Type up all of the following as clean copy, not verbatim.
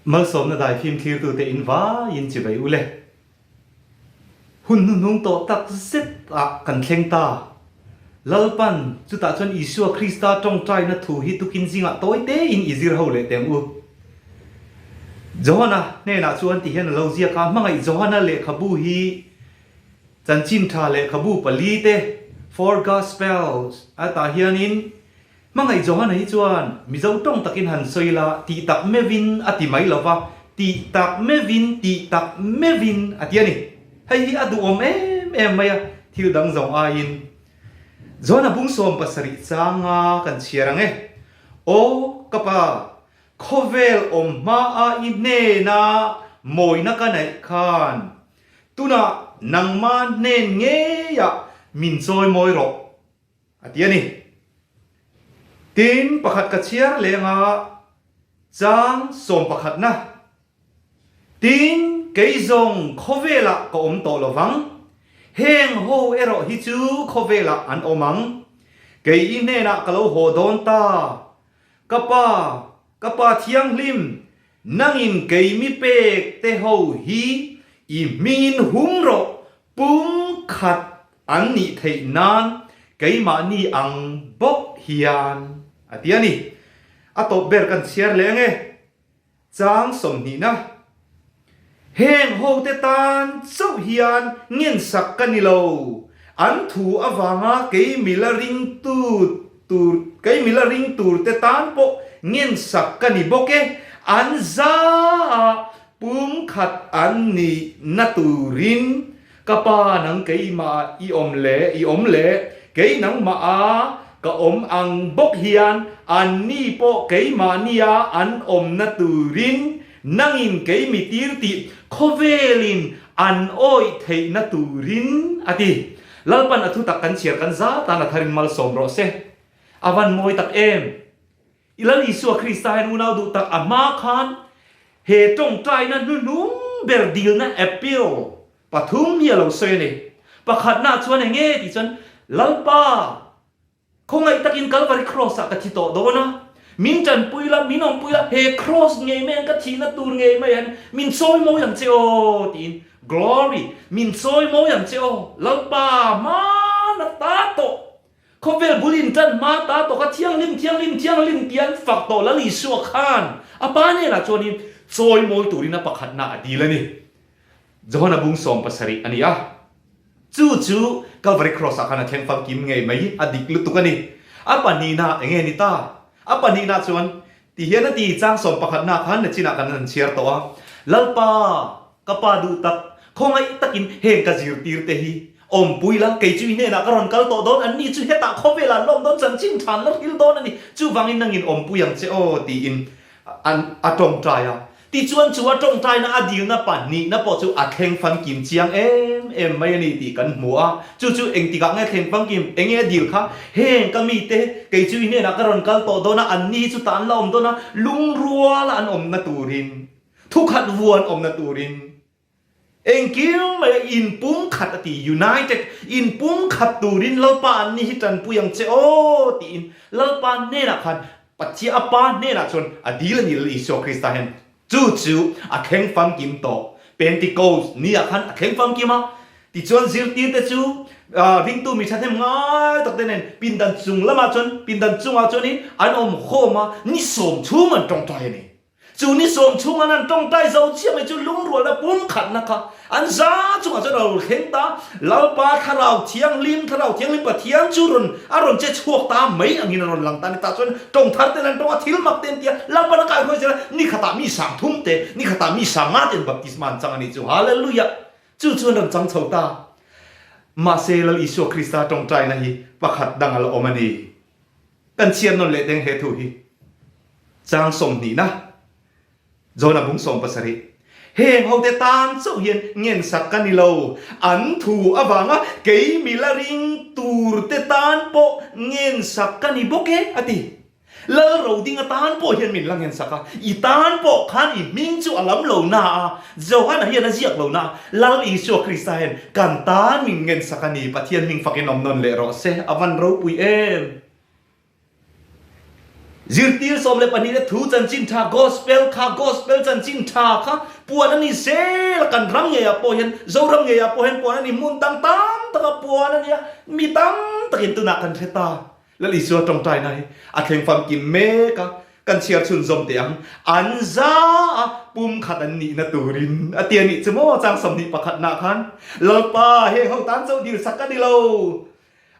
Malsawmna daifim thlirtute in vaiin chibai u le. Hun hnuhnung tawh tak zet ah kan thleng ta. Lalpan, chutah chuan Isua Krista tawngtaina thu hi tukin zingah tawi tein i zir ho leh teng u. Johana hnenah chuan ti hian a lo ziak a, Hmangaih Johana lehkhabu hi Chanchin tha lehkhabu palite, Four Gospels, a tah hianin Hmangaih Johana hi chuan Mizo tawng takin han sawi la, tih tak meuhin a ti mai lo va, tih tak meuhin, tih tak meuhin a ti a ni. Hei hi a duhawm em em mai a, thil dang zawng aiin. Johana bung 70 changa kan chhiar ang e. Aw, ka pa, khawvel awm hmaa i hnena mawina ka neih khan, tunah nangma hnen ngeiah min chawi mawi rawh. A ti a ni. Tin, pakhat ka chhiar leng a, chang sawmpakhatna. Tin, kei zawng khawvelah ka awm tawh lo vang. Heng ho erawh hi chu khawvelah an awm ang. Kei i hnenah ka lo haw dawn ta. Ka Pa, ka Pa Thianghlim, nangin kei mi pek te ho hi i hmingin hum rawh, Pumkhat an nih theih nan keimahni ang bawk hian a ti a ni. A tawp ber kan chhiar leh ange. Chang sawmhnihna. Heng hote tan chauh hian ngensak ka ni lo. An thu avanga kei mila ringtu tur kei mila ring turte tan pawh ngensak ka ni bawk e. An za a Pumkhat an nih na turin ka pa nang keimah i awm le, i awm le, kei nangmah a ka awm ang bawk hian an ni pawh keimahnia an awm na turin nangin kei mi tir tih khawvelin an awih theih na turin a ti. Lalpan a thutak kan chhiar kan za tan a tharin malsawm rawh se. A van mawi tak em! I Lal Isua Krista hian unau duh tak a hma khan he tawngtaina hnuhnung ber dilna appeal pathum hi a lo sawi a ni. Pakhatna chuan eng nge tih chuan, Lalpa, khawngaih takin Kalvari Cross-ah ka thi tawh dawn a, min tanpui la, min awmpui la, he Cross ngei mai an ka thihna tur ngei mai an min chawi mawi ang che aw tiin, Glory, min chawi mawi ang che aw, Lalpa, hmana ta tawh Khawvel bul in tan hma ta tawk a thianghlim thianghlim thianghlim tih an fak tawh Lal Isua khan a pa hnenah chuanin chawi mawi turin a pakhatna a dil a ni. Johana bung 70 a ni a. Chu chu Calvary Cross ah khan a thleng famkim ngei mai a dik lutuk a ni. A pahnihna enge ni ta? A pahnihna chuan ti hian a ti chang sawmpakhatna khan nachinah kan han chhiar tawh a, Lalpa! Ka pa duh tak, khawngaih takin heng ka zirtir te hi awmpui la, kei chu i hnenah ka rawn kal tawh dawn, anni chu hetah khawvelah an la awm dawn, chanchin tha an la hril dawn a ni, chuvangin nangin awmpui ang che aw tiin an a tawngtai a. Tichuan chu a tawngtaina a dilna pahnihna pawh chu a thleng famkim chiang em em mai a ni tih kan hmu a, chu chu engtikah nge thleng famkim, enge a dil kha, heng ka mite kei chu i hnenah ka rawn kal tawh dawn a, anni hi chutah an la awm dawn a, lungruala an awmna turin. Thukhat vuan awmna turin engkim mai inpumkhat a ti, united, inpumkhat turin Lalpa an ni hi tanpui ang che aw tiin Lalpa hnenah khan Pathian a Pa hnenah chuan a dil a ni Lal Isua Krista hian chu chu a thleng famkim tawh. Pentecost ni ah khan a thleng famkim a, tichuan zirtirte chu ringtu mi thahnem ngai tak te nen pindan chung lamah chuan pindan chungah chuanin an awm khawm a, ni sawm chhung an tawngtai a ni. Chu ni sawm chhungan an tawngtai zo chiah mai chu lungrualna pumkhatna kha an za chungah chuan a lo thleng ta. Lalpa Thlarau Thianghlim, Thlarau Thianghlim Pathian chu rawn a rawn che chhuak ta mai angin a rawn lang ta a ni. Tah chuan tawng thar ten an tawng a, thil mak te an ti a, Lalpan a kaihruai zel a, ni khatah mi sang thum te, ni khatah mi sang nga te an baptisma an chang a nih chu. Hallelujah! Chu chu an rawn chang chho ta. Mahse Lal Isua Krista tawngtaina hi pakhat dang a la awm a ni. Kan chhiar nawn leh deng he thu hi. Chang sawmhnihna, Jona bung 70. Heng hote tan chauh hian ngensak ka ni lo, an thu avanga kei mila ring turte tan pawh ngensak ka ni bawk e, a ti. Lal Rodinga tan pawh hian min la ngensak a, i tan pawh khan i hming chu a lam lo na a, Johana hian a ziak lo na a, Lal Isua Krista hian kan tan min ngensak a ni, Pathian hming fakin awm nawn leh rawh se, a van ropui em! Zirtir 12 te thu chanchin tha Gospel kha Gospel chanchin tha kha puan a ni zel a, kan ram ngeiah pawh hian Zoram ngeiah pawh hian puan a ni, hmun dang tam taka puan a nia, mi tam takin tunah kan hre ta. Lal Isua tawngtaina hi a thleng famkim mek a, kan chhiar chhunzawm teh ang. An za a, pum khat an nihna turin a ti a nih chu maw chang 21 nah khan Lalpa heng ho tan chauh dil sak a ni lo.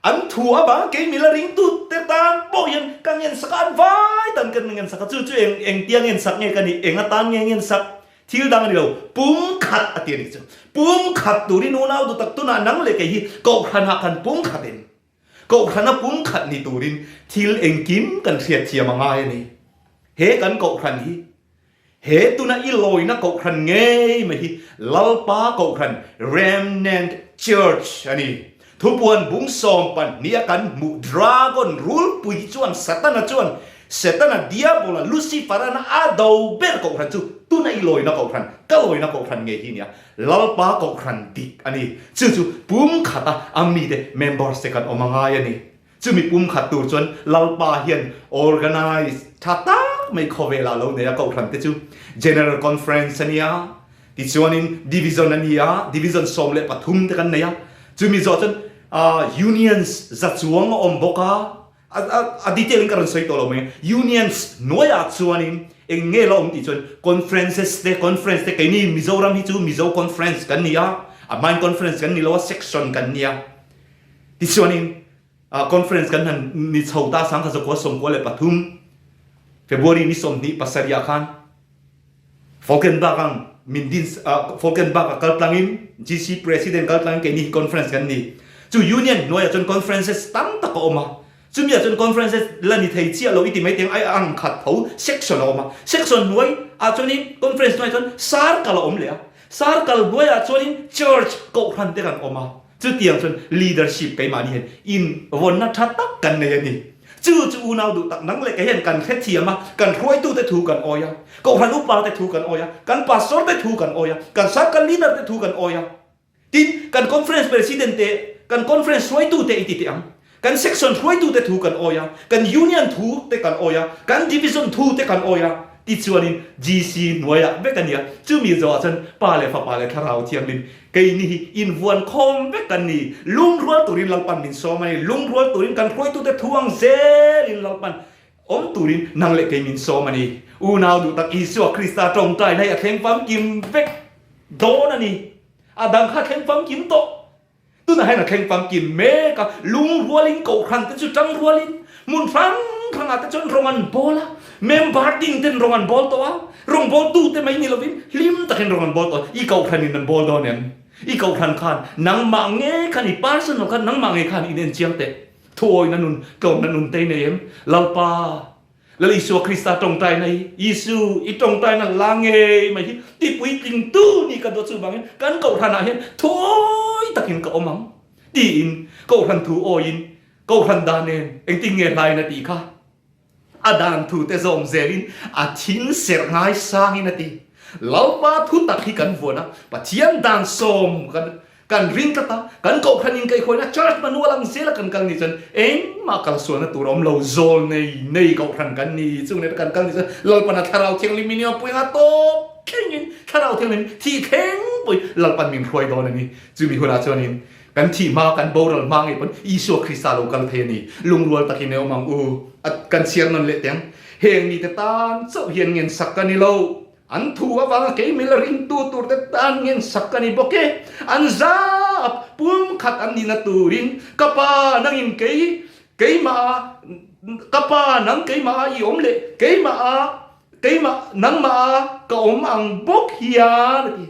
An thu avang kei mila ringtu te tan pawh hian ka ngensak a, an vai tan ka ngensak a, chu chu eng engtia ngensak nge ka nih, eng atan nge ngensak thil dang a ni lo, pum khat a ti a nih chu. Pum khat turin unau duh tak tunah nang leh kei hi Kohhranah kan pum khat em? Kohhrana pumkhat ni turin thil engkim kan hriatthiam a ngai a ni. He kan kohhran hi, he tuna i lawina kohhran ngei mai hi Lalpa Kohhran, Remnant Church, a ni. Thupuan bung 12 a kan hmuh dragon rulpui chuan Satana chuan Setana, Diabola, Lucifer-ana a do ber kohhran chu tuna i lawina kohhran, ka lawina kohhran ngei hi nia. Lalpa kohhran dik a ni. Chu chu pumkhata a mite members te kan awm a ngai a ni. Chumi pumkhat tur chuan Lalpa hian organize tha tak mai khawvelah lo nei a kohhran te chu General Conference a nia, tichuanin Division a ni a, Division 13 te kan nei a. Chumi zawh chuan Unions za chuang a awm bawk a. A detail in ka rawn sawi tawh lo mai. Unions hnuaiah chuanin eng nge la awm tih chuan conferences te, conference te keini Mizoram hi chu Mizo conference kan ni a, a hmain conference kan ni lo a, section kan ni a. Tichuanin conference kan han ni chho ta 1993 February ni 27 ah khan Falkenberg ang min din Falkenberg a kal tlangin GC President kal tlangin keini hi conference kan ni. Chu union hnuaiah chuan conferences tam tak a awm a. Chumi ah chuan conferences la ni thei chiah lo i ti mai teng ai ang khat tho section a awm a. Section hnuai ah chuanin conference hnuaiah chuan circle a awm leh a. Circle hnuaiah chuanin church kohhran te kan awm a. Chutiang chuan leadership keimahni hian invawnna tha tak kan nei a ni. Chu chu unau duh tak nang leh kei hian kan hrethiam a, kan hruaitute thu kan awi a, Kohhran upate thu kan awi a, kan pastor te thu kan awi a, kan circle leader te thu kan awi a. Tin, kan conference president te, kan conference hruaitute i ti teh ang, kan section hruaitute thu kan awi a, kan union thu te kan awi a, kan division thu te kan awi a. Tichuanin GC hnuaiah vek a nia. Chumi zawhah chuan Pa leh Fapa leh Thlarau Thianghlim keini hi invuan khawm vek kan ni. Lungrual turin Lalpan min sawm a ni. Lungrual turin kan hruaitute thu ang zelin Lalpan awm turin nang leh kei min sawm a ni. Unau duh tak Isua Krista tawngtaina hi a thleng famkim vek dawn a ni. A dang kha thleng famkim tawh. Tunah hian a thleng famkim mek a, lungrualin kohhran te chu tang rualin hmun hrang hrangah te chuan rawng an bawl a, member tin ten rawng an bawl tawh a, rawngbawltu te mai ni lovin hlim takin rawng an bawl tawh a, i kohhranin an bawl dawn em? I kohhran khan nangmah nge khan i personal khan nangmah nge khan in en chiang teh, thuawina nun, tlawmna nun te i nei em? Lalpa. Lal Isua Krista tawngtaina hi Isu i tawngtaina la ngei mai hi tipuitlingtu ni ka duh chuvangin kan kohhranah hian thuawi takin ka awm ang tiin kohhran thu awiin kohhran dan nen engtin nge hlain a tih kha a dan thu te zawm zelin a thil serh ngaisangin a ti. Lalpa thu tak hi kan vuan a, Pathian dan sawm kan Kan ring tlat a, kan kohhran in kaihhuaina church manual ang zela kan kal ni chuan engmah kalsualna tur a awm lo, zawl nei nei kohhran kan ni chung nena kan kal ni chuan Lalpana Thlarau Thianghlim min iawpui anga tawp thlengin Thlarau Thianghlim thih thleng pawhin Lalpan min hruai dawn a ni. Chumi hunah chuanin kan thih hma, kan boral hma ngei pawn Isua Krista lo kal thei a ni. Lungrual takin i awm ang u. A kan chhiar nawn leh teng. Heng mite tan chauh hian ngensak ka ni lo. An thu avanga kei mila ringtu turte tan ngen sak ka ni bawk e. An zap pumkhat an nihna turin ka pa nangin kei keimah ka pa nang keimah a i awm leh keimah a keimah nangmah a ka awm ang bawk hian a ti.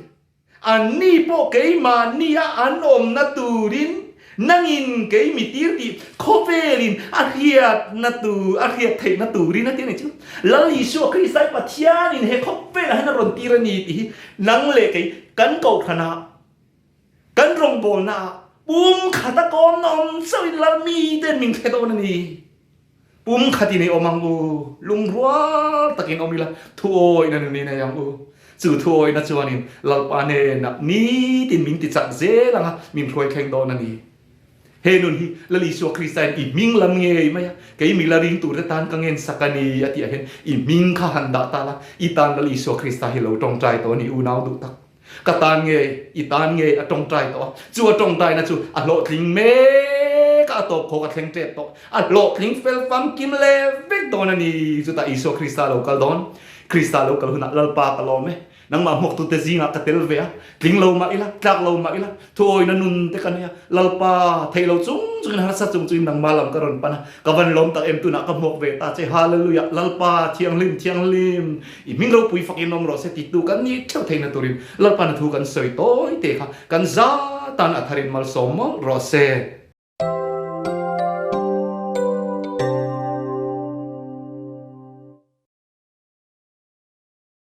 Anni pawh keimahni a an awmna turin Nangin kei mi tir tih khawvelin a hriatna tur, a hriat theihna turin a ti a ni chu. Lal Isua Krista hi Pathianin he khawvelah hian a rawn tir a ni tih hi nang leh kei kan kohhranah, kan rawngbawlnaah pumkhata kawmna awm chauhin Lal miten min hre dawn a ni. Pum khatin i awm ang u, lungrual takin awm ila, thuawihna nun i nei ang u. Chu thuawihna chuanin Lalpa hnenah nitin min ti chak zel ang a, min hruai thleng dawn a ni. He nun hi Lal Isua Kristain i hming lam ngei mai a, kei mi la ring turte tan ka ngen sak a ni a tih ah hian i hming kha han dah ta la, i tan Lal Isua Krista hi lo tawngtai tawh a ni unau duh tak. Ka tan ngei, i tan ngei a tawngtai tawh a, chu a tawngtaina chu a hlawhtling mek a, a tawp khawk a thleng tep tawh. A hlawhtling fel famkim leh vek dawn a ni. Chutah Isua Krista lo kal dawn. Krista lo kal hunah Lalpa ka lawm e. Nangmah hmuaktute zingah ka tel ve a, tling lo mah ila, tlak lo mah ila, thuawina nun te ka nei a, Lalpa theih lo chung chungin harsa chung chungin nangmah lam ka rawn pan a, ka van lawm tak em tunah ka hmuak ve ta che, Hallelujah, Lalpa thianghlim, thianghlim, i hming ropui fakin awm rawh se titu kan nih theuh theihna turin Lalpa na thu kan sawi tawi te kha kan za tan a tharin malsawm mawlh rawh se.